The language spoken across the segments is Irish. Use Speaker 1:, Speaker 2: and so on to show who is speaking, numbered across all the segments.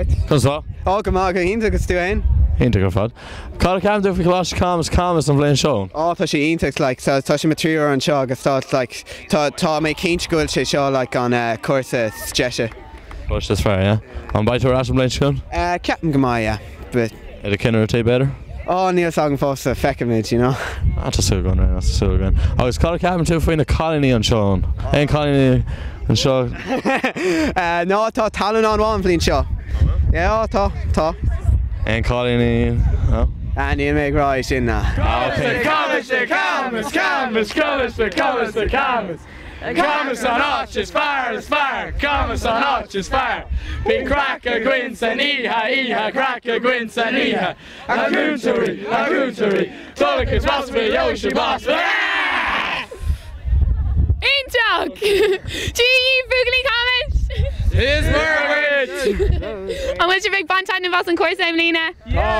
Speaker 1: Dia duit.
Speaker 2: Conas tá?
Speaker 1: Ó, go maith, go hiontach agus tú fhéin?
Speaker 2: Iontach ar fad. Cad a cheapann tú faoi Choláiste Camus, Camas an bhliain seo?
Speaker 1: Ó, tá sé iontach, like, tá, tá sé mo tríú uair anseo agus tá, like, tá, tá mé cinnte go bhfuil sé seo, like, an eh, cúrsa is deise.
Speaker 2: Cúrsa is fearr, yeah. An mbeidh tú ar ais an bhliain seo chugainn?
Speaker 1: Eh, ceapaim go mbeidh, yeah. But.
Speaker 2: I do chinneadh rté b'fhéidir?
Speaker 1: Ó, níl 's agam fós, so feicfimid, you know.
Speaker 2: Ah, tá súil againn, tá súil againn. Agus cad a cheapann tú faoi na cailíní anseo? An aon cailíní anseo?
Speaker 1: Eh, no, tá tallann an-mhaith an bhliain seo. Yeah, ó, tá, tá.
Speaker 2: Aon cailíní, no?
Speaker 1: Ah, níl mé ag rá é sin, ná.
Speaker 2: Ah, ok.
Speaker 3: Coláiste Camus, Camus, Coláiste, Coláiste Camus. Camus an áit is fearr, is fearr, Camus an áit is fearr. Bíonn craic againn san oíche, oíche, craic againn san oíche. A chúntóirí, a chúntóirí, Tolach is Rospa, gheobhaidh sibh bás.
Speaker 4: Iontach! Dia dhaoibh, buachaillí Camuis!
Speaker 3: Is maith duit!
Speaker 4: An bhfuil sibh ag baint taitneamh as an cúrsa i mbliana?
Speaker 3: Tá!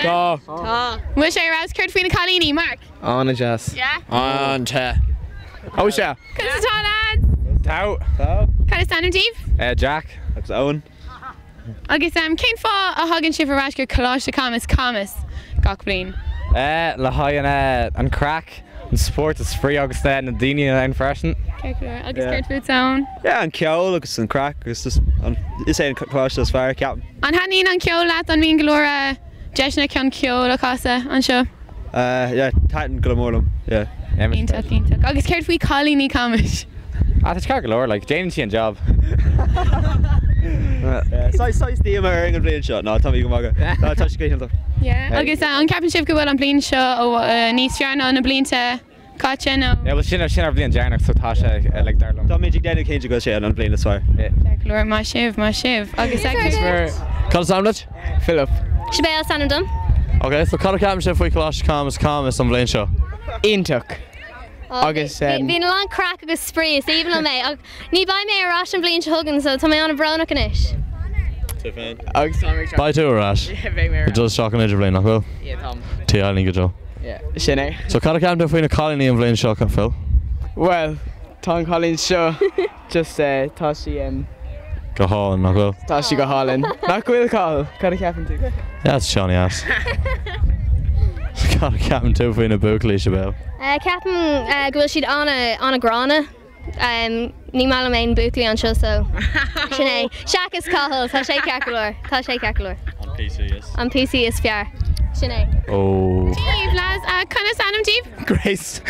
Speaker 3: Tá!
Speaker 4: Tá! An bhfuil sé ar fheabhas? Céard faoi na cailíní, Mark?
Speaker 5: An-deas.
Speaker 4: Yeah?
Speaker 5: An-te. Oh sea!
Speaker 4: Conas atá lads?
Speaker 5: Tá.
Speaker 4: Cad is ainm daoibh?
Speaker 5: Jack.
Speaker 6: Agus Owen.
Speaker 4: Agus cén fáth a thagann sibh ar ais go Coláiste Camus, Camas, gach bliain?
Speaker 5: Le haghaidh an an craic, an spórt, an spraoi agus na daoine ann freisin.
Speaker 4: Ceart go leor. Agus céard fútsa Owen?
Speaker 6: Yeah, an ceol agus an craic agus just an is é an coláiste is fearr, ceapaim.
Speaker 4: An thaitníonn an ceol leat? An mbíonn go leor deiseanna chun ceol a chasadh anseo?
Speaker 6: Yeah, thaitin go mór liom, yeah.
Speaker 4: Iontach, iontach. Agus céard faoi cailíní Camuis?
Speaker 5: Ah, tá sé ceart go leor, like, déanann sí an job.
Speaker 6: Saghas, saghas díoma orainn an bhliain seo, ná tá mé go maith. Tá, tá sé go hiontach.
Speaker 4: Yeah, agus an ceapann sibh go bhfuil an bhliain seo níos fearr ná na blianta caite nó?
Speaker 5: Yeah, well sin, sin ár bhliain deireanach so tá sé, like, dar liom.
Speaker 6: Táimid ag déanamh cinnte go bhfuil sé an bhliain is fearr.
Speaker 5: Yeah.
Speaker 4: Ceart go leor, maith sibh, maith sibh. Agus
Speaker 2: Cad is ainm duit?
Speaker 5: Philip.
Speaker 7: Sibéal is ainm dom.
Speaker 2: Ok, so cad a cheapann sibh faoi Choláiste Camus, Camas an bhliain seo?
Speaker 5: Iontach. Agus.
Speaker 7: Bíonn a lán craic agus spraoi, is aoibhinn liom é. Ach ní beidh mé ar ais an bhliain seo chugainn so tá mé an-bhrónach anois.
Speaker 6: Tú féin?
Speaker 5: Agus tá mé ag.
Speaker 2: Beidh tú ar ais.
Speaker 5: Yeah, beidh mé ar ais.
Speaker 2: Ag dul isteach an idirbhliain, nach bhfuil?
Speaker 5: Yeah, táim.
Speaker 2: Tí Eileen go deo.
Speaker 5: Yeah, sin é.
Speaker 2: So cad a cheapann tú faoi na cailíní an bhliain seo, Phil?
Speaker 5: Bhuel, tá an cailín seo just eh, tá sí em.
Speaker 2: Go hálainn, nach bhfuil?
Speaker 5: Tá sí go hálainn. Nach bhfuil, Cathal? Cad a cheapann tú?
Speaker 2: Yeah, it's Johnny ass. Cad a cheapann tú faoi na buachaillí, Sibéal?
Speaker 7: Eh, ceapaim eh, go bhfuil siad ana, ana gránna. Em, ní maith liom aon buachaillí anseo so sin é. Seachas Cathal, tá sé ceart go leor. Tá sé ceart go leor.
Speaker 2: An píosa is.
Speaker 7: An píosa is fearr. Sin é.
Speaker 2: Oh.
Speaker 4: Dia dhaoibh, lads. Conas ainm daoibh?
Speaker 5: Grace.